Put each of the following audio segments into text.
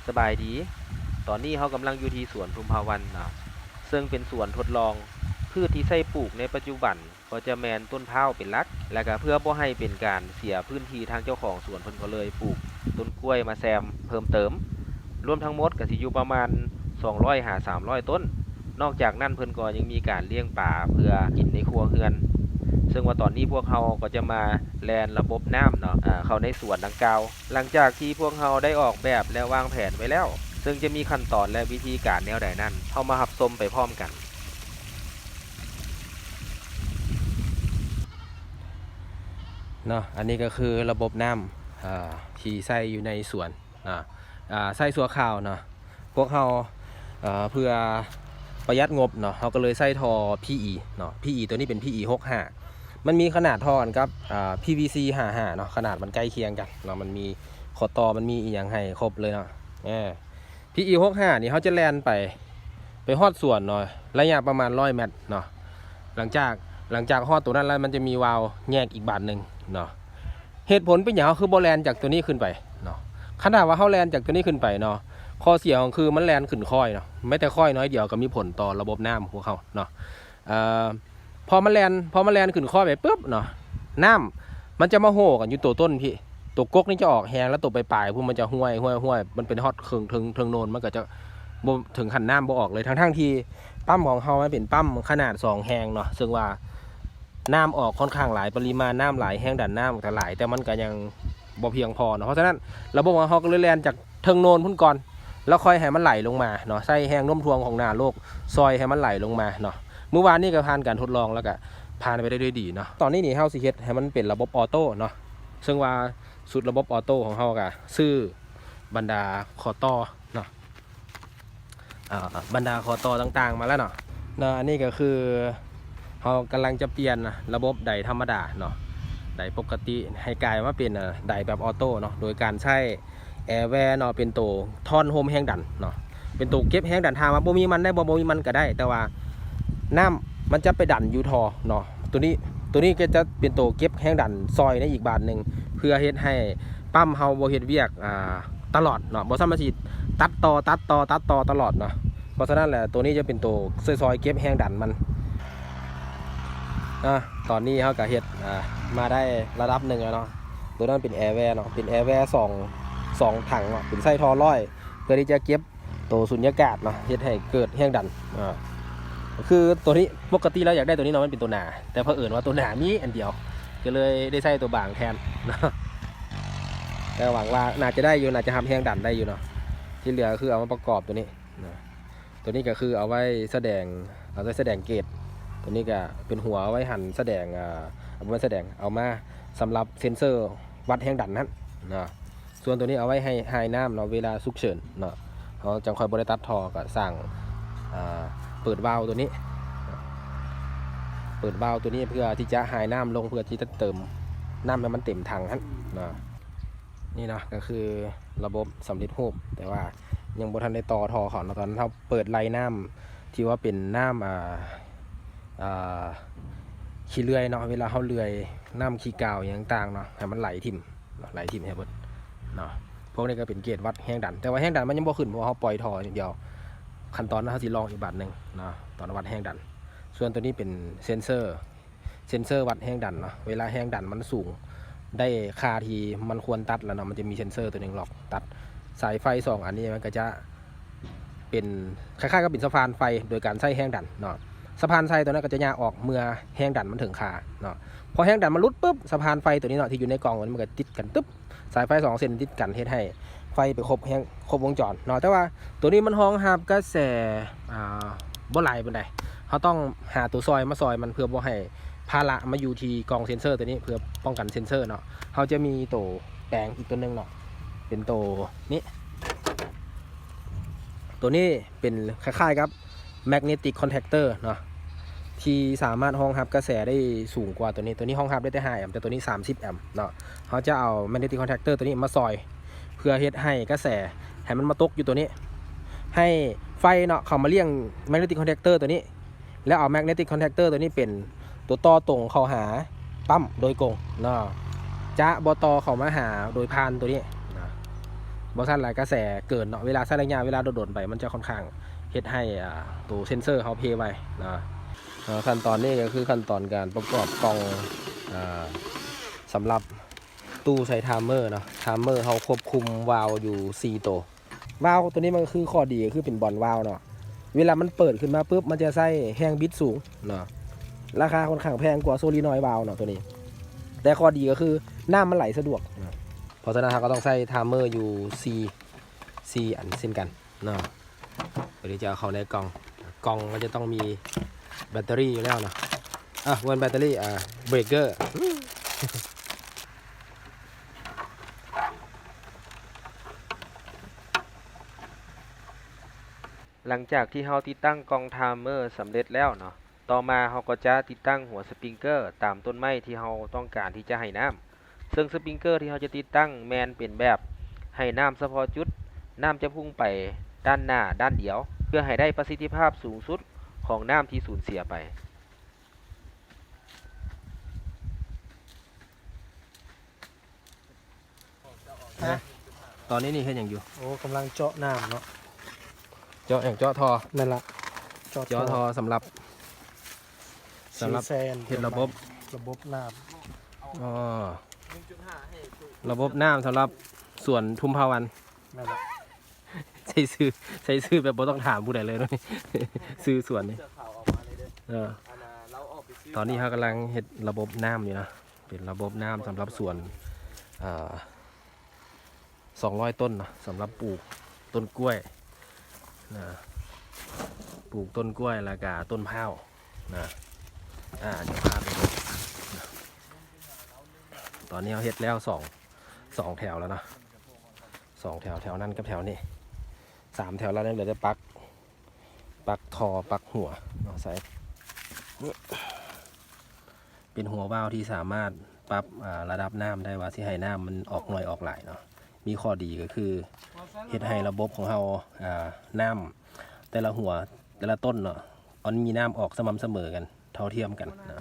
ສະບາຍດີ, ຕອນນີ້ເຮົາກຳລັງຢູ່ທີ່ສວນທຸມພາວັນເນາະ, ເຊິ່ງເປັນສວນທົດລອງ. ພືດທີ່ໃຊ້ປູກໃນປັດຈຸບັນກໍຈະແມ່ນຕົ້ນພ້າວເປັນຫຼັກ, ແລະກະເພື່ອບໍ່ໃຫ້ເປັນການເສຍພື້ນທີ່, ທາງເຈົ້າຂອງສວນເພິ່ນກໍເລີຍປູກຕົ້ນກ້ວຍມາແຊມເພີ່ມເຕີມ, ລວມທັງໝົດກະຊິຢູ່ປະມານສອງຮ້ອຍຫາສາມຮ້ອຍຕົ້ນ. ນອກຈາກນັ້ນເພິ່ນກໍຍັງມີການລ້ຽງປາເພື່ອກິນໃນຄົວເຮືອນ, ເຊິ່ງວ່າຕອນນີ້ພວກເຮົາກໍຈະມາແລ່ນລະບົບນ້ຳເນາະ ເຂົ້າໃນສວນດັ່ງກ່າວ. ຫຼັງຈາກທີ່ພວກເຮົາໄດ້ອອກແບບ ແລະ ວາງແຜນໄວ້ແລ້ວ, ເຊິ່ງຈະມີຂັ້ນຕອນ ແລະ ວິທີການແນວໃດນັ້ນ, ເຮົາມາຮັບຊົມໄປພ້ອມກັນເນາະ. ອັນນີ້ກໍຄືລະບົບນ້ຳ ເອີ ທີ່ໃຊ້ຢູ່ໃນສວນເນາະ, ເອີ ໃຊ້ຊົ່ວຄາວເນາະ. ພວກເຮົາ ເອີ ເພື່ອປະຢັດງົບເນາະ, ເຮົາກໍເລີຍໃຊ້ທໍ່ ພີອີ ເນາະ. ພີອີ ຕົວນີ້ເປັນ ພີອີ ຫົກຫ້າ, ມັນມີຂະໜາດທໍ່ກັນກັບ ເອີ ພີວີຊີ ຫ້າຫ້າເນາະ, ຂະໜາດມັນໃກ້ຄຽງກັນເນາະ, ມັນມີຂໍ້ຕໍ່ ມັນມີອີ່ຫຍັງໃຫ້ຄົບເລີຍເນາະ. ເອີ ພີອີ ຫົກຫ້ານີ້ ເຮົາຈະແລ່ນໄປ ໄປຮອດສວນເນາະ, ໄລຍະປະມານຮ້ອຍແມັດເນາະ. ຫຼັງຈາກ ຫຼັງຈາກຮອດຕົວນັ້ນແລ້ວ ມັນຈະມີວາວແຍກອີກບານໜຶ່ງເນາະ. ເຫດຜົນເປັນຫຍັງເຮົາຄືບໍ່ແລ່ນຈາກຕົວນີ້ຂຶ້ນໄປເນາະ? ຄັນຖ້າວ່າເຮົາແລ່ນຈາກຕົວນີ້ຂຶ້ນໄປເນາະ, ຂໍ້ເສຍຂອງຄືມັນແລ່ນຂຶ້ນຄ້ອຍເນາະ, ແມ້ແຕ່ຄ້ອຍໜ້ອຍດຽວກໍມີຜົນຕໍ່ລະບົບນ້ຳຂອງພວກເຮົາເນາະ. ເອີ ພໍມັນແລ່ນ ພໍມັນແລ່ນຂຶ້ນຄ້ອຍໄປປຶບເນາະ, ນ້ຳມັນຈະມາໂຫກັນຢູ່ໂຕຕົ້ນພີ້, ໂຕກົກນີ້ຈະອອກແຮງ ແລ້ວໂຕປາຍໆພຸ້ນມັນຈະຫ້ວຍໆໆ ມັນເປັນຮອດເຄິ່ງເທິງ ເທິງໂນນ, ມັນກໍຈະບໍ່ເຖິງຂັ້ນນ້ຳບໍ່ອອກເລີຍ, ທັງໆທີ່ປ້ຳຂອງເຮົາມັນເປັນປ້ຳຂະໜາດສອງແຮງເນາະ, ເຊິ່ງວ່າ ນ້ຳອອກຄ່ອນຂ້າງຫຼາຍ, ປະລິມານນ້ຳຫຼາຍ, ແຮງດັນນ້ຳກໍຫຼາຍ, ແຕ່ມັນກໍຍັງບໍ່ພຽງພໍເນາະ. ເພາະສະນັ້ນ ລະບົບຂອງເຮົາກໍເລີຍແລ່ນຈາກເທິງໂນນພຸ້ນກ່ອນ, ແລ້ວຄ່ອຍໃຫ້ມັນໄຫຼລົງມາເນາະ, ໃຊ້ແຮງໂນ້ມຖ່ວງຂອງໜ້າໂລກຊ່ອຍໃຫ້ມັນໄຫຼລົງມາເນາະ. ມື້ວານນີ້ກໍຜ່ານການທົດລອງ ແລ້ວກໍຜ່ານໄປໄດ້ດ້ວຍດີເນາະ. ຕອນນີ້ນີ້ເຮົາຊິເຮັດໃຫ້ມັນເປັນລະບົບອອໂຕ້ເນາະ, ເຊິ່ງວ່າຊຸດລະບົບອອໂຕ້ຂອງເຮົາກໍຊື້ບັນດາຂໍ້ຕໍ່ເນາະ. ອ່າ ບັນດາຂໍ້ຕໍ່ຕ່າງໆມາແລ້ວເນາະ. ເນາະ ອັນນີ້ກໍຄືເຮົາກຳລັງຈະປ່ຽນລະບົບໄດທຳມະດາເນາະ, ໄດປົກກະຕິ ໃຫ້ກາຍມາເປັນ ເອີ ໄດແບບອອໂຕ້ເນາະ, ໂດຍການໃຊ້ແອແວເນາະ ເປັນໂຕທ້ອນໂຮມແຮງດັນເນາະ, ເປັນໂຕເກັບແຮງດັນ. ຖາມວ່າບໍ່ມີມັນໄດ້ບໍ່? ບໍ່ມີມັນກໍໄດ້, ແຕ່ວ່ານ້ຳມັນຈະໄປດັນຢູ່ທໍ່ເນາະ. ໂຕນີ້ ໂຕນີ້ກໍຈະເປັນໂຕເກັບແຮງດັນຊ່ອຍໃນອີກບາດໜຶ່ງ ເພື່ອເຮັດໃຫ້ປ້ຳເຮົາບໍ່ເຮັດວຽກ ອ່າ ຕະຫຼອດເນາະ, ບໍ່ຊັ້ນມັນຊິຕັດຕໍ່ ຕັດຕໍ່ ຕັດຕໍ່ຕະຫຼອດເນາະ. ເພາະສະນັ້ນແຫຼະ ໂຕນີ້ຈະເປັນໂຕຊ່ອຍໆເກັບແຮງດັນມັນ. ອາ ຕອນນີ້ເຮົາກະເຮັດ ອາ ມາໄດ້ລະດັບໜຶ່ງແລ້ວເນາະ. ໂຕນັ້ນເປັນແອແວເນາະ, ເປັນແອແວສອງ ສອງຖັງເນາະ, ເປັນໃສ່ທໍ່ຮ້ອຍ ເພື່ອທີ່ຈະເກັບ ໂຕສຸນຍາກາດເນາະ, ເຮັດໃຫ້ເກີດແຮງດັນ. ອາ ກໍຄືໂຕນີ້ ປົກກະຕິແລ້ວຢາກໄດ້ໂຕນີ້ເນາະ, ມັນເປັນໂຕໜາ, ແຕ່ເຜີອິນວ່າໂຕໜາມີອັນດຽວ ກໍເລີຍໄດ້ໃຊ້ໂຕບາງແທນເນາະ. ແຕ່ຫວັງວ່າໜ້າຈະໄດ້ຢູ່, ໜ້າຈະຮັບແຮງດັນໄດ້ຢູ່ເນາະ. ທີ່ເຫຼືອຄືເອົາມາປະກອບໂຕນີ້ເນາະ. ໂຕນີ້ກໍຄືເອົາໄວ້ສະແດງ ເອົາໄວ້ສະແດງເກດ, ໂຕນີ້ກໍເປັນຫົວເອົາໄວ້ຫັນສະແດງ ອາ ບໍ່ແມ່ນສະແດງ ເອົາມາສຳລັບເຊັນເຊີວັດແຮງດັນຫັ້ນເນາະ. ສ່ວນໂຕນີ້ເອົາໄວ້ໃຫ້ຖ່າຍນ້ຳເນາະ, ເວລາສຸກເສີນເນາະ ເຮົາຈັ່ງຄ່ອຍບໍ່ໄດ້ຕັດທໍ່ ກໍສ້າງ ເປີດວາວໂຕນີ້ ເປີດວາວໂຕນີ້ເພື່ອທີ່ຈະຖ່າຍນ້ຳລົງ ເພື່ອທີ່ຈະເຕີມນ້ຳໃຫ້ມັນເຕັມຖັງຫັ້ນເນາະ. ນີ້ເນາະ ກໍຄືລະບົບສຳເລັດຮູບ, ແຕ່ວ່າຍັງບໍ່ທັນໄດ້ຕໍ່ທໍ່ເຂົ້າເນາະ. ຕອນເຮົາເປີດໄລ່ນ້ຳທີ່ວ່າເປັນນ້ຳ ອ່າ ອ່າ ຂີ້ເລື່ອຍເນາະ, ເວລາເຮົາເລື່ອຍນ້ຳຂີ້ກາວຫຍັງຕ່າງເນາະ ໃຫ້ມັນໄຫຼຖິ້ມ ໄຫຼຖິ້ມໃຫ້ເບິດເນາະ. ພວກນີ້ກໍເປັນເກດວັດແຮງດັນ, ແຕ່ວ່າແຮງດັນມັນຍັງບໍ່ຂຶ້ນ ເພາະວ່າເຮົາປ່ອຍທໍ່ຢ່າງດຽວ. ຂັ້ນຕອນເຮົາຊິລອງອີກບາດໜຶ່ງເນາະ ຕອນວັດແຮງດັນ. ສ່ວນໂຕນີ້ເປັນເຊັນເຊີ ເຊັນເຊີວັດແຮງດັນເນາະ, ເວລາແຮງດັນມັນສູງ ໄດ້ຄ່າທີ່ມັນຄວນຕັດແລ້ວເນາະ, ມັນຈະມີເຊັນເຊີໂຕໜຶ່ງລັອກຕັດ. ສາຍໄຟສອງອັນນີ້ມັນກໍຈະເປັນ ຄ້າຍໆກັບເປັນສະພານໄຟ ໂດຍການໃຊ້ແຮງດັນເນາະ. ສະພານໄຟໂຕນັ້ນກໍຈະຍາກອອກເມື່ອແຮງດັນມັນເຖິງຄ່າເນາະ. ພໍແຮງດັນມັນຫຼຸດປຶບ ສະພານໄຟໂຕນີ້ເນາະ ທີ່ຢູ່ໃນກ່ອງມັນ ມັນກໍຕິດກັນຕຶບ, ສາຍໄຟສອງເສັ້ນຕິດກັນ ເຮັດໃຫ້ໄຟໄປຄົບແຮງ ຄົບວົງຈອນເນາະ. ແຕ່ວ່າໂຕນີ້ມັນຮອງຮັບກະແສ ອ່າ ບໍ່ຫຼາຍປານໃດ, ເຮົາຕ້ອງຫາໂຕຊ່ອຍມາຊ່ອຍມັນ ເພື່ອບໍ່ໃຫ້ພາລະມາຢູ່ທີ່ກ່ອງເຊັນເຊີໂຕນີ້, ເພື່ອປ້ອງກັນເຊັນເຊີເນາະ. ເຮົາຈະມີໂຕແປງອີກໂຕໜຶ່ງເນາະ, ເປັນໂຕນີ້, ໂຕນີ້ເປັນຄ້າຍໆກັບ magnetic contactor ເນາະ ທີ່ສາມາດຮອງຮັບກະແສໄດ້ສູງກວ່າໂຕນີ້. ໂຕນີ້ຮອງຮັບໄດ້ແຕ່ຫ້າແອມ, ແຕ່ໂຕນີ້ສາມສິບແອມເນາະ. ເຮົາຈະເອົາ magnetic contactor ໂຕນີ້ມາຊ່ອຍ ເພື່ອເຮັດໃຫ້ກະແສ ໃຫ້ມັນມາຕົກຢູ່ໂຕນີ້, ໃຫ້ໄຟເນາະເຂົ້າມາລ້ຽງ magnetic contactor ໂຕນີ້, ແລ້ວເອົາ magnetic contactor ໂຕນີ້ເປັນຕົວຕໍ່ຕົງເຂົ້າຫາປ້ຳໂດຍກົງເນາະ, ຈະບໍ່ຕໍ່ເຂົ້າມາຫາໂດຍຜ່ານໂຕນີ້ເນາະ. ບໍ່ຊັ້ນລະກະແສເກີນເນາະ, ເວລາໃຊ້ໄລຍະເວລາດົນໆໄປ ມັນຈະຄ່ອນຂ້າງເຮັດໃຫ້ ອ່າ ໂຕເຊັນເຊີເຮົາເພໄວເນາະ. ເອີ ຂັ້ນຕອນນີ້ກໍຄືຂັ້ນຕອນການປະກອບກ່ອງ ອ່າ ສຳລັບຕູ້ໃສ່ທາມເມີເນາະ. ທາມເມີເຮົາຄວບຄຸມວາວຢູ່ສີ່ໂຕ. ວາວໂຕນີ້ມັນກໍຄືຂໍ້ດີກໍຄືເປັນບອນວາວເນາະ, ເວລາມັນເປີດຂຶ້ນມາປຶບ ມັນຈະໃຊ້ແຮງບິດສູງເນາະ, ລາຄາຄ່ອນຂ້າງແພງກວ່າໂຊລີນອຍວາວເນາະໂຕນີ້. ແຕ່ຂໍ້ດີກໍຄືນ້ຳມັນໄຫຼສະດວກເນາະ, ເພາະສະນັ້ນເຮົາກໍຕ້ອງໃຊ້ທາມເມີຢູ່ສີ່ ສີ່ອັນເຊັ່ນກັນເນາະ. ເພື່ອທີ່ຈະເອົາເຂົ້າໃນກ່ອງ, ກ່ອງມັນຈະຕ້ອງມີແບັດເຕີຣີຢູ່ແລ້ວເນາະ. ອ່າ ບໍ່ແມ່ນແບັດເຕີຣີ ອ່າ ເບຣກເກີ. ຫຼັງຈາກທີ່ເຮົາຕິດຕັ້ງກ່ອງທາມເມີສຳເລັດແລ້ວເນາະ, ຕໍ່ມາເຮົາກໍຈະຕິດຕັ້ງຫົວສະປຣິງເກີຕາມຕົ້ນໄມ້ທີ່ເຮົາຕ້ອງການທີ່ຈະໃຫ້ນ້ຳ. ເຊິ່ງສະປຣິງເກີທີ່ເຮົາຈະຕິດຕັ້ງແມ່ນເປັນແບບໃຫ້ນ້ຳສະເພາະຈຸດ, ນ້ຳຈະພຸ່ງໄປດ້ານໜ້າດ້ານດຽວ ເພື່ອໃຫ້ໄດ້ປະສິດທິພາບສູງສຸດຂອງນ້ຳທີ່ສູນເສຍໄປ. ຕອນນີ້ນີ້ເຮັດຫຍັງຢູ່? ໂອ້ ກຳລັງເຈາະນ້ຳເນາະ. ເຈາະຫຍັງ? ເຈາະທໍ່? ແມ່ນລະ ເຈາະທໍ່ ເຈາະທໍ່ສຳລັບ ສຳລັບ ຊິວແຊນ ເຮັດລະບົບ ລະບົບນ້ຳ. ອໍ ລະບົບນ້ຳສຳລັບສວນທຸມພາວັນ. ແມ່ນລະ ໃຊ້ຊື່ ໃຊ້ຊື່ແບບບໍ່ຕ້ອງຖາມຜູ້ໃດເລີຍເນາະ ຊື່ສວນນີ້. ເອີ ຕອນນີ້ເຮົາກຳລັງເຮັດລະບົບນ້ຳຢູ່ເນາະ, ເປັນລະບົບນ້ຳສຳລັບສວນ ເອີ ສອງຮ້ອຍຕົ້ນເນາະ, ສຳລັບປູກຕົ້ນກ້ວຍນະ, ປູກຕົ້ນກ້ວຍ ແລ້ວກະຕົ້ນພ້າວນະ. ອາ ຈະພາໄປເບິ່ງນະ, ຕອນນີ້ເຮົາເຮັດແລ້ວສອງ ສອງແຖວແລ້ວເນາະ, ສອງແຖວ ແຖວນັ້ນກັບແຖວນີ້ ສາມແຖວແລ້ວ, ຍັງເຫຼືອແຕ່ປັກ ປັກທໍ່ ປັກຫົວເນາະ ໃສ່ ເປັນຫົວວາວທີ່ສາມາດປັບ ອ່າ ລະດັບນ້ຳໄດ້ວ່າຊິໃຫ້ນ້ຳມັນອອກໜ້ອຍອອກຫຼາຍເນາະ. ມີຂໍ້ດີກໍຄືເຮັດໃຫ້ລະບົບຂອງເຮົາ ອ່າ ນ້ຳແຕ່ລະຫົວແຕ່ລະຕົ້ນເນາະ ມັນມີນ້ຳອອກສະໝ່ຳສະເໝີກັນ ເທົ່າທຽມກັນນະ.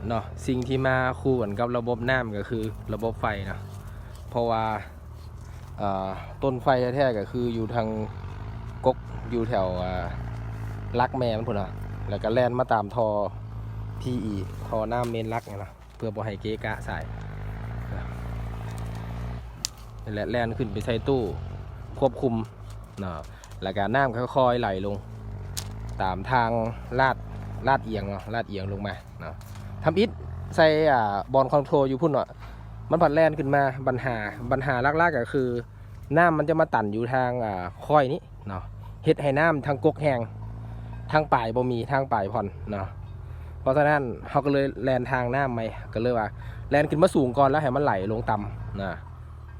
ເນາະ ສິ່ງທີ່ມາຄູ່ກັນກັບລະບົບນ້ຳກໍຄືລະບົບໄຟເນາະ, ເພາະວ່າ ເອີ ຕົ້ນໄຟແທ້ໆກໍຄືຢູ່ທາງກົກ ຢູ່ແຖວ ເອີ ຫຼັກແມ່ມັນພຸ້ນເນາະ, ແລ້ວກໍແລ່ນມາຕາມທໍ່ ພີອີ ທໍ່ນ້ຳເມນຫຼັກນີ້ເນາະ ເພື່ອບໍ່ໃຫ້ເກະກະສາຍ. ແລະ ແລ່ນຂຶ້ນໄປໃສ່ຕູ້ຄວບຄຸມເນາະ, ແລ້ວກະນ້ຳກໍຄ່ອຍໄຫຼລົງຕາມທາງລາດ ລາດອຽງເນາະ ລາດອຽງລົງມາເນາະ. ທຳອິດໃສ່ ອ່າ ບອນຄອນໂທຣຢູ່ພຸ້ນເນາະ, ມັນພັດແລ່ນຂຶ້ນມາ. ບັນຫາ ບັນຫາຫຼັກໆກໍຄືນ້ຳມັນຈະມາຕັນຢູ່ທາງ ອ່າ ຄ້ອຍນີ້ເນາະ, ເຮັດໃຫ້ນ້ຳທາງກົກແຫ້ງ ທາງປາຍບໍ່ມີ ທາງປາຍຜ່ອນເນາະ. ເພາະສະນັ້ນເຮົາກໍເລີຍແລ່ນທາງນ້ຳໃໝ່, ກໍເລີຍວ່າແລ່ນຂຶ້ນມາສູງກ່ອນ ແລ້ວໃຫ້ມັນໄຫຼລົງຕ່ຳນະ.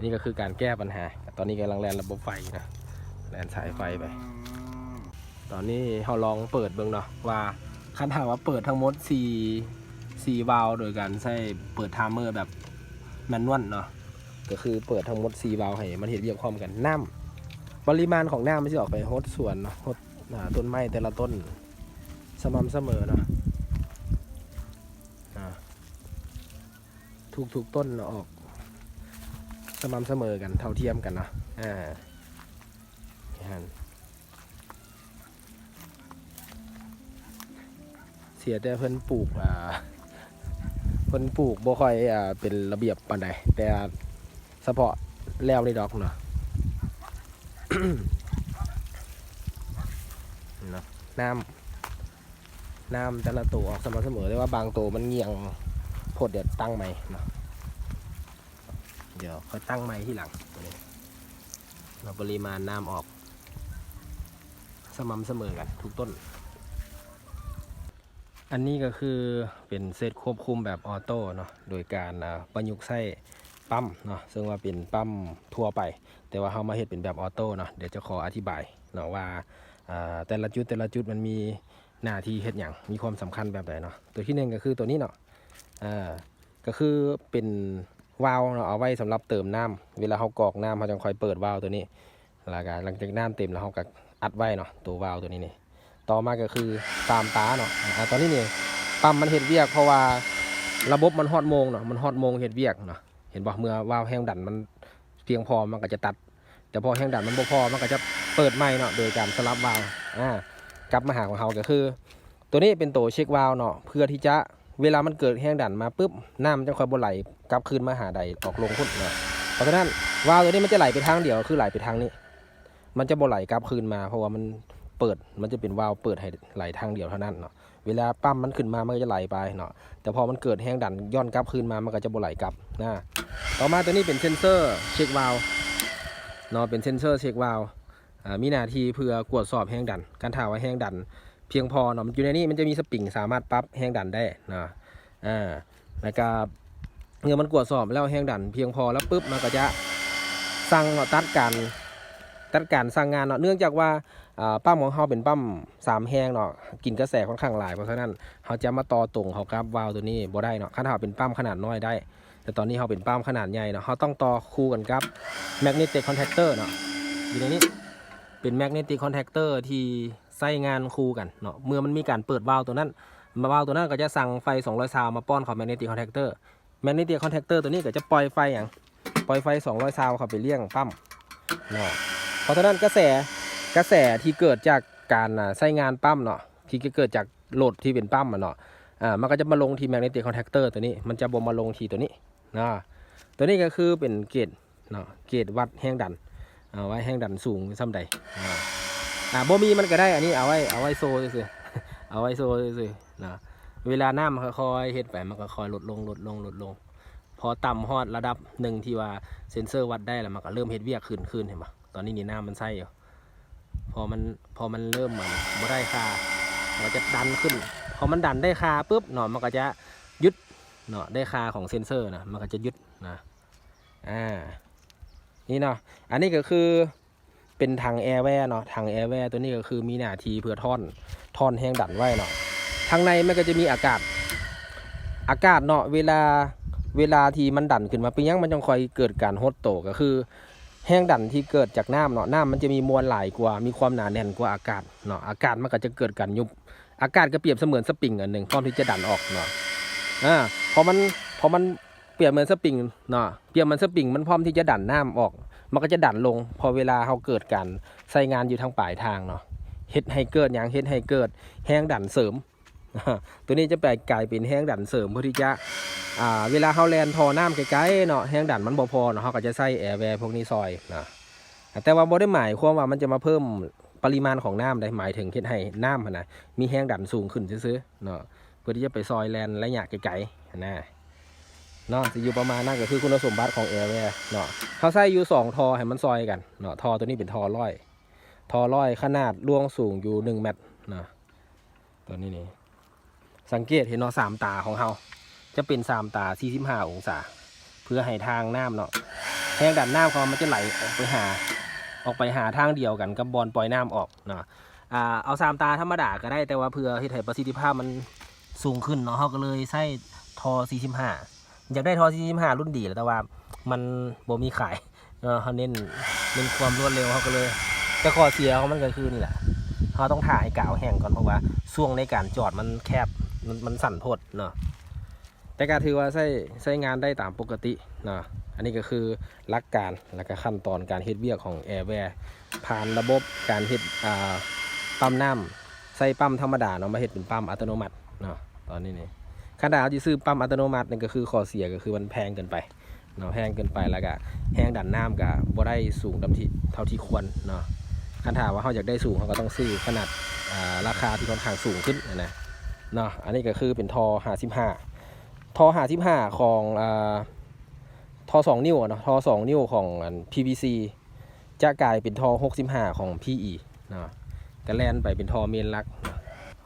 ນີ້ກໍຄືການແກ້ບັນຫາ. ຕອນນີ້ກຳລັງແລ່ນລະບົບໄຟນະ, ແລ່ນສາຍໄຟໄປ. ຕອນນີ້ເຮົາລອງເປີດເບິ່ງເນາະ ວ່າຄັນຫາກວ່າເປີດທັງໝົດສີ່ ສີ່ວາວໂດຍການໃຊ້ເປີດທາມເມີແບບແມນນວນເນາະ, ກໍຄືເປີດທັງໝົດສີ່ວາວໃຫ້ມັນເຮັດວຽກພ້ອມກັນ. ນ້ຳ ປະລິມານຂອງນ້ຳມັນຊິອອກໄປຫົດສວນເນາະ, ຫົດ ອ່າ ຕົ້ນໄມ້ແຕ່ລະຕົ້ນສະໝ່ຳສະເໝີເນາະ, ອ່າ ທຸກໆຕົ້ນເນາະ ອອກສະໝ່ຳສະເໝີກັນ ເທົ່າທຽມກັນເນາະ. ອ່າ ເສຍແຕ່ເພິ່ນປູກ ອ່າ ເພິ່ນປູກບໍ່ຄ່ອຍ ອ່າ ເປັນລະບຽບປານໃດ, ແຕ່ສະເພາະແລວນີ້ດອກເນາະ ເນາະ. ນ້ຳ ນ້ຳແຕ່ລະໂຕອອກສະໝ່ຳສະເໝີ, ແຕ່ວ່າບາງໂຕມັນງ່ຽງໂພດ, ດຽວຕັ້ງໃໝ່ເນາະ, ດຽວຄ່ອຍຕັ້ງໃໝ່ທີຫຼັງ. ເນາະ ປະລິມານນ້ຳອອກສະໝ່ຳສະເໝີກັນທຸກຕົ້ນ. ອັນນີ້ກໍຄືເປັນເຊັດຄວບຄຸມແບບອອໂຕ້ເນາະ, ໂດຍການ ອ່າ ປະຍຸກໃຊ້ປ້ຳເນາະ, ເຊິ່ງວ່າເປັນປ້ຳທົ່ວໄປ, ແຕ່ວ່າເຮົາມາເຮັດເປັນແບບອອໂຕ້ເນາະ. ດຽວຈະຂໍອະທິບາຍເນາະວ່າ ອ່າ ແຕ່ລະຈຸດ ແຕ່ລະຈຸດມັນມີໜ້າທີ່ເຮັດຫຍັງ, ມີຄວາມສຳຄັນແບບໃດເນາະ. ຕົວທີໜຶ່ງກໍຄືຕົວນີ້ເນາະ, ອ່າ ກໍຄືເປັນວາວເນາະ, ເອົາໄວ້ສຳລັບເຕີມນ້ຳ. ເວລາເຮົາກອກນ້ຳ ເຮົາຈັ່ງຄ່ອຍເປີດວາວຕົວນີ້, ແລ້ວກໍຫຼັງຈາກນ້ຳເຕັມແລ້ວ ເຮົາກໍອັດໄວ້ເນາະ, ຕົວວາວຕົວນີ້ນີ້. ຕໍ່ມາກໍຄືຕາມຕາເນາະ, ອາ ຕອນນີ້ນີ້ປ້ຳມັນເຮັດວຽກ ເພາະວ່າ ລະບົບມັນຮອດໂມງເນາະ ມັນຮອດໂມງເຮັດວຽກເນາະ ເຫັນບໍ່? ເມື່ອວາວແຮງດັນມັນພຽງພໍ ມັນກໍຈະຕັດ ແຕ່ພໍແຮງດັນມັນບໍ່ພໍ ມັນກໍຈະເປີດໃໝ່ເນາະ ໂດຍການສະຫຼັບວາວ ອາ ກັບມາຫາຂອງເຮົາ ກໍຄື ໂຕນີ້ເປັນໂຕເຊັກວາວເນາະ ເພື່ອທີ່ຈະ ເວລາມັນເກີດແຮງດັນມາປຶບ ນ້ຳມັນຈະຄ່ອຍບໍ່ໄຫຼກັບຄືນມາຫາໃດອອກລົງພຸ້ນເນາະ. ເພາະສະນັ້ນ ວາວໂຕນີ້ມັນຈະໄຫຼໄປທາງດຽວ ຄືໄຫຼໄປທາງນີ້ ມັນຈະບໍ່ໄຫຼກັບຄືນມາ ເພາະວ່າມັນເປີດ ມັນຈະເປັນວາວເປີດໃຫ້ໄຫຼທາງດຽວເທົ່ານັ້ນເນາະ. ເວລາປ້ຳມັນຂຶ້ນມາ ມັນກໍຈະໄຫຼໄປເນາະ ແຕ່ພໍມັນເກີດແຮງດັນຍ້ອນກັບຄືນມາ ມັນກໍຈະບໍ່ໄຫຼກັບນະ. ຕໍ່ມາໂຕນີ້ເປັນເຊັນເຊີເຊັກວາວເນາະ ເປັນເຊັນເຊີເຊັກວາວ ອາ ມີໜ້າທີ່ເພື່ອກວດສອບແຮງດັນ ຄັນຖ້າວ່າແຮງດັນພຽງພໍເນາະ ມັນຢູ່ໃນນີ້ ມັນຈະມີສະປຣິງສາມາດປັບແຮງດັນໄດ້ເນາະ ອາ ແລ້ວກະເມື່ອມັນກວດສອບແລ້ວແຮງດັນພຽງພໍແລ້ວປຶບ ມັນກໍຈະສັ່ງເນາະ ຕັດການ ຕັດການສັ່ງງານເນາະ ເນື່ອງຈາກວ່າ ອາ ປ້ຳຂອງເຮົາເປັນປ້ຳສາມແຮງເນາະ ກິນກະແສຂ້ອນຂ້າງຫຼາຍ ເພາະສະນັ້ນເຮົາຈະມາຕໍ່ຕົງເຂົ້າກັບວາວໂຕນີ້ບໍ່ໄດ້ເນາະ ຄັນຖ້າເປັນປ້ຳຂະໜາດນ້ອຍໄດ້ ແຕ່ຕອນນີ້ເຮົາເປັນປ້ຳຂະໜາດໃຫຍ່ເນາະ ເຮົາຕ້ອງຕໍ່ຄູ່ກັນກັບແມັກເນຕິກຄອນແທັກເຕີເນາະ ຢູ່ໃນນີ້ ເປັນແມັກເນຕິກຄອນແທັກເຕີທີ່ໃຊ້ງານຄູ່ກັນເນາະ ເມື່ອມັນມີການເປີດວາວໂຕນັ້ນ ວາວໂຕນັ້ນກໍຈະສັ່ງໄຟສອງຮ້ອຍຊາວມາປ້ອນເຂົ້າແມັກເນຕິກຄອນແທັກເຕີ ແມັກເນຕິກຄອນແທັກເຕີໂຕນີ້ກໍຈະປ່ອຍໄຟຫຍັງ ປ່ອຍໄຟສອງຮ້ອຍຊາວເຂົ້າໄປລ້ຽງປ້ຳເນາະ. ເພາະສະນັ້ນກະແສ ກະແສທີ່ເກີດຈາກການ ອາ ໃຊ້ງານປ້ຳເນາະ ທີ່ເກີດຈາກໂຫຼດທີ່ເປັນປ້ຳອະເນາະ ອາ ມັນກໍຈະມາລົງທີ່ແມັກເນຕິກຄອນແທັກເຕີໂຕນີ້ ມັນຈະບໍ່ມາລົງທີ່ໂຕນີ້ເນາະ. ໂຕນີ້ກໍຄືເປັນເກດ ເນາະ ເກດວັດແຮງດັນ ເອົາໄວ້ແຮງດັນສູງສ່ຳໃດ ອາ ອາ ບໍ່ມີມັນກໍໄດ້ ອັນນີ້ເອົາໄວ້ ເອົາໄວ້ໂຊຊື່ໆ ເອົາໄວ້ໂຊຊື່ໆເນາະ. ເວລານ້ຳມັນຄ່ອຍໆເຮັດໄປ ມັນກໍຄ່ອຍລົດລົງ ລົດລົງ ລົດລົງ ພໍຕ່ຳຮອດລະດັບໜຶ່ງທີ່ວ່າເຊັນເຊີວັດໄດ້ແລ້ວ ມັນກໍເລີ່ມເຮັດວຽກຂຶ້ນ ຄືນ ເຫັນບໍ່? ຕອນນີ້ນີ້ນ້ຳມັນໃສຢູ່ ພໍມັນ ພໍມັນເລີ່ມ ອັນ ບໍ່ໄດ້ຄ່າ ມັນກໍຈະດັນຂຶ້ນ ພໍມັນດັນໄດ້ຄ່າປຶບເນາະ ມັນກໍຈະຢຸດເນາະ ໄດ້ຄ່າຂອງເຊັນເຊີນະ ມັນກໍຈະຢຸດນະ. ອາ ນີ້ເນາະ ອັນນີ້ກໍຄືເປັນຖັງແອແວເນາະ ຖັງແອແວໂຕນີ້ກໍຄືມີໜ້າທີ່ເພື່ອທ້ອນ ທ້ອນແຮງດັນໄວ້ເນາະ. ທາງໃນມັນກໍຈະມີອາກາດ ອາກາດເນາະ ເວລາ ເວລາທີ່ມັນດັນຂຶ້ນມາ ເປັນຫຍັງມັນຈັ່ງຄ່ອຍເກີດການຫົດໂຕ ກໍຄືແຮງດັນທີ່ເກີດຈາກນ້ຳເນາະ ນ້ຳມັນຈະມີມວນຫຼາຍກວ່າ ມີຄວາມໜາແໜ້ນກວ່າອາກາດເນາະ ອາກາດມັນກໍຈະເກີດການຍຸບ ອາກາດກໍປຽບສະເໝືອນສະປຣິງອັນໜຶ່ງ ພ້ອມທີ່ຈະດັນອອກເນາະ. ອາ ເພາະມັນ ເພາະມັນ ປຽບເໝືອນສະປຣິງເນາະ ປຽບເໝືອນສະປຣິງ ມັນພ້ອມທີ່ຈະດັນນ້ຳອອກ ມັນກໍຈະດັນລົງ ເພາະເວລາເຮົາເກີດການໃຊ້ງານຢູ່ທາງປາຍທາງເນາະ ເຮັດໃຫ້ເກີດຫຍັງ? ເຮັດໃຫ້ເກີດແຮງດັນເສີມ ໂຕນີ້ຈະໄປກາຍເປັນແຮງດັນເສີມ ເພື່ອທີ່ຈະ ອ່າ ເວລາເຮົາແລ່ນທໍ່ນ້ຳໄກໆເນາະ ແຮງດັນມັນບໍ່ພໍເນາະ ເຮົາກໍຈະໃຊ້ແອແວພວກນີ້ຊ່ອຍເນາະ. ແຕ່ວ່າບໍ່ໄດ້ໝາຍຄວາມວ່າມັນຈະມາເພີ່ມປະລິມານຂອງນ້ຳໃດ ໝາຍເຖິງເຮັດໃຫ້ນ້ຳຫັ້ນນະ ມີແຮງດັນສູງຂຶ້ນຊື່ໆເນາະ ເພື່ອທີ່ຈະໄປຊ່ອຍແລ່ນໄລຍະໄກໆຫັ້ນນະ ເນາະ ຊິຢູ່ປະມານນັ້ນ ກໍຄືຄຸນສົມບັດຂອງແອແວເນາະ. ເຮົາໃຊ້ຢູ່ສອງທໍ່ໃຫ້ມັນຊ່ອຍກັນເນາະ ທໍ່ໂຕນີ້ເປັນທໍ່ຮ້ອຍ ທໍ່ຮ້ອຍ ຂະໜາດລວງສູງຢູ່ໜຶ່ງແມັດເນາະ. ຕົວນີ້ນີ້ ສັງເກດເຫັນເນາະ ສາມຕາຂອງເຮົາຈະເປັນສາມຕາສີ່ສິບຫ້າອົງສາ ເພື່ອໃຫ້ທາງນ້ຳເນາະ ແຮງດັນນ້ຳຂອງເຮົາມັນຈະໄຫຼອອກໄປຫາ ອອກໄປຫາທາງດຽວກັນກັບບ່ອນປ່ອຍນ້ຳອອກເນາະ. ອາ ເອົາສາມຕາທຳມະດາກໍໄດ້ ແຕ່ວ່າເພື່ອເຮັດໃຫ້ປະສິດທິພາບມັນສູງຂຶ້ນເນາະ ເຮົາກໍເລີຍໃຊ້ທໍ່ສີ່ສິບຫ້າ ຢາກໄດ້ທໍ່ສີ່ສິບຫ້າລຸ້ນດີແຫຼະ ແຕ່ວ່າມັນບໍ່ມີຂາຍເນາະ ເຮົາເນັ້ນ ເນັ້ນຄວາມລວດເລັວ ເຮົາກໍເລີຍ ແຕ່ຂໍ້ເສຍຂອງມັນກໍຄືນີ້ແຫຼະ ເຮົາຕ້ອງຖ້າໃຫ້ກາວແຫ້ງກ່ອນ ເພາະວ່າຊ່ວງໃນການຈອດມັນແຄບ ມັນ ມັນສັ້ນໂພດເນາະ. ແຕ່ກໍຖືວ່າໃຊ້ ໃຊ້ງານໄດ້ຕາມປົກກະຕິເນາະ. ອັນນີ້ກໍຄືຫຼັກການ ແລ້ວກໍຂັ້ນຕອນການເຮັດວຽກຂອງແອແວ ຜ່ານລະບົບການເຮັດ ອ່າ ປ້ຳນ້ຳ ໃຊ້ປ້ຳທຳມະດາເນາະ ມາເຮັດເປັນປ້ຳອັດຕະໂນມັດເນາະ. ຕອນນີ້ນີ້ ຄັນຖ້າເຮົາຊິຊື້ປ້ຳອັດຕະໂນມັດນີ້ ກໍຄືຂໍ້ເສຍກໍຄືມັນແພງເກີນໄປເນາະ ແພງເກີນໄປ ແລ້ວກະແຮງດັນນ້ຳກະບໍ່ໄດ້ສູງຕາມທີ່ ເທົ່າທີ່ຄວນເນາະ. ຄັນຖ້າວ່າເຮົາຢາກໄດ້ສູງ ເຮົາກໍຕ້ອງຊື້ຂະໜາດ ອ່າ ລາຄາທີ່ຄ່ອນຂ້າງສູງຂຶ້ນຫັ້ນນະເນາະ. ອັນນີ້ກໍຄືເປັນທໍ່ຫ້າສິບຫ້າ ທໍ່ຫ້າສິບຫ້າຂອງ ອ່າ ທໍ່ສອງນິ້ວເນາະ ທໍ່ສອງນິ້ວຂອງອັນ ພີວີຊີ ຈະກາຍເປັນທໍ່ຫົກສິບຫ້າຂອງພີອີເນາະ ກະແລ່ນໄປເປັນທໍ່ເມນຫຼັກເນາະ.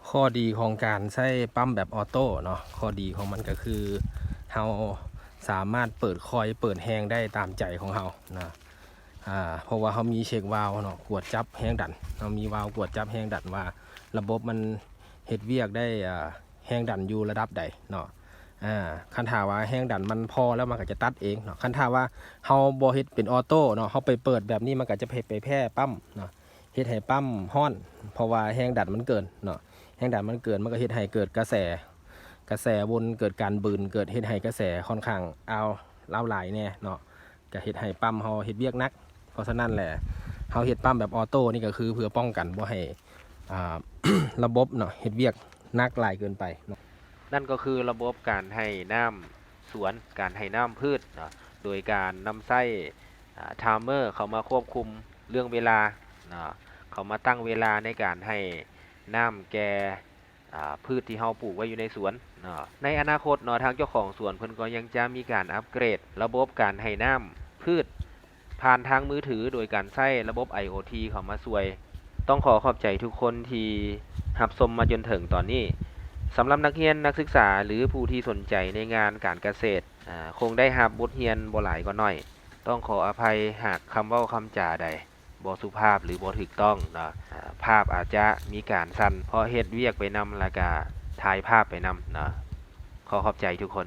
ຂໍ້ດີຂອງການໃຊ້ປ້ຳແບບອໍໂຕ້ເນາະ ຂໍ້ດີຂອງມັນກະຄືເຮົາສາມາດເປີດຄອຍເປີດແຮງໄດ້ຕາມໃຈຂອງເຮົາເນາະ ອາ ເພາະວ່າເຮົາມີເຊັກວາວເນາະ ກວດຈັບແຮງດັນ ເຮົາມີວາວກວດຈັບແຮງດັນວ່າລະບົບມັນເຮັດວຽກໄດ້ ອາ ແຮງດັນຢູ່ລະດັບໃດເນາະ. ອາ ຄັນຖ້າວ່າແຮງດັນມັນພໍແລ້ວ ມັນກໍຈະຕັດເອງເນາະ. ຄັນຖ້າວ່າເຮົາບໍ່ເຮັດເປັນອໍໂຕ້ເນາະ ເຮົາໄປເປີດແບບນີ້ ມັນກໍຈະໄປ ໄປແພ້ປ້ຳເນາະ ເຮັດໃຫ້ປ້ຳຮ້ອນ ເພາະວ່າແຮງດັນມັນເກີນເນາະ. ແຮງດັນມັນເກີນ ມັນກໍເຮັດໃຫ້ເກີດກະແສ ກະແສວົນ ເກີດການບືນ ເກີດເຮັດໃຫ້ກະແສຂ້ອນຂ້າງອາວ ລາວຫຼາຍແດ່ເນາະ ກະເຮັດໃຫ້ປ້ຳເຮົາເຮັດວຽກໜັກ. ເພາະສະນັ້ນແຫຼະ ເຮົາເຮັດປ້ຳແບບອໍໂຕ້ນີ້ ກະຄືເພື່ອປ້ອງກັນບໍ່ໃຫ້ ອ່າ ລະບົບເນາະ ເຮັດວຽກໜັກຫຼາຍເກີນໄປເນາະ. ນັ້ນກໍຄືລະບົບການໃຫ້ນ້ຳສວນ ການໃຫ້ນ້ຳພືດເນາະ ໂດຍການນຳໃຊ້ ອ່າ ໄທເມີເຂົ້າມາຄວບຄຸມເລື່ອງເວລາເນາະ ເຂົ້າມາຕັ້ງເວລາໃນການໃຫ້ນ້ຳແກ່ ອ່າ ພືດທີ່ເຮົາປູກໄວ້ຢູ່ໃນສວນເນາະ. ໃນອະນາຄົດເນາະ ທາງເຈົ້າຂອງສວນເພິ່ນກໍຍັງຈະມີການອັບເກຣດລະບົບການໃຫ້ນ້ຳພືດ ຜ່ານທາງມືຖື ໂດຍການໃຊ້ລະບົບ ໄອໂອທີ ເຂົ້າມາຊ່ວຍ. ຕ້ອງຂໍຂອບໃຈທຸກຄົນທີ່ຮັບຊົມມາຈົນເຖິງຕອນນີ້. ສຳລັບນັກຮຽນ, ນັກສຶກສາ ຫຼື ຜູ້ທີ່ສົນໃຈໃນງານການກະເສດ, ອາ, ຄົງໄດ້ຮັບບົດຮຽນບໍ່ຫຼາຍກໍໜ້ອຍ. ຕ້ອງຂໍອະໄພຫາກຄຳເວົ້າຄຳຈາໃດບໍ່ສຸພາບ ຫຼື ບໍ່ຖືກຕ້ອງເນາະ. ອາ, ພາບອາດຈະມີການສັ່ນ ເພາະເຮັດວຽກໄປນຳ ແລ້ວກະຖ່າຍພາບໄປນຳເນາະ. ຂໍຂອບໃຈທຸກຄົນ.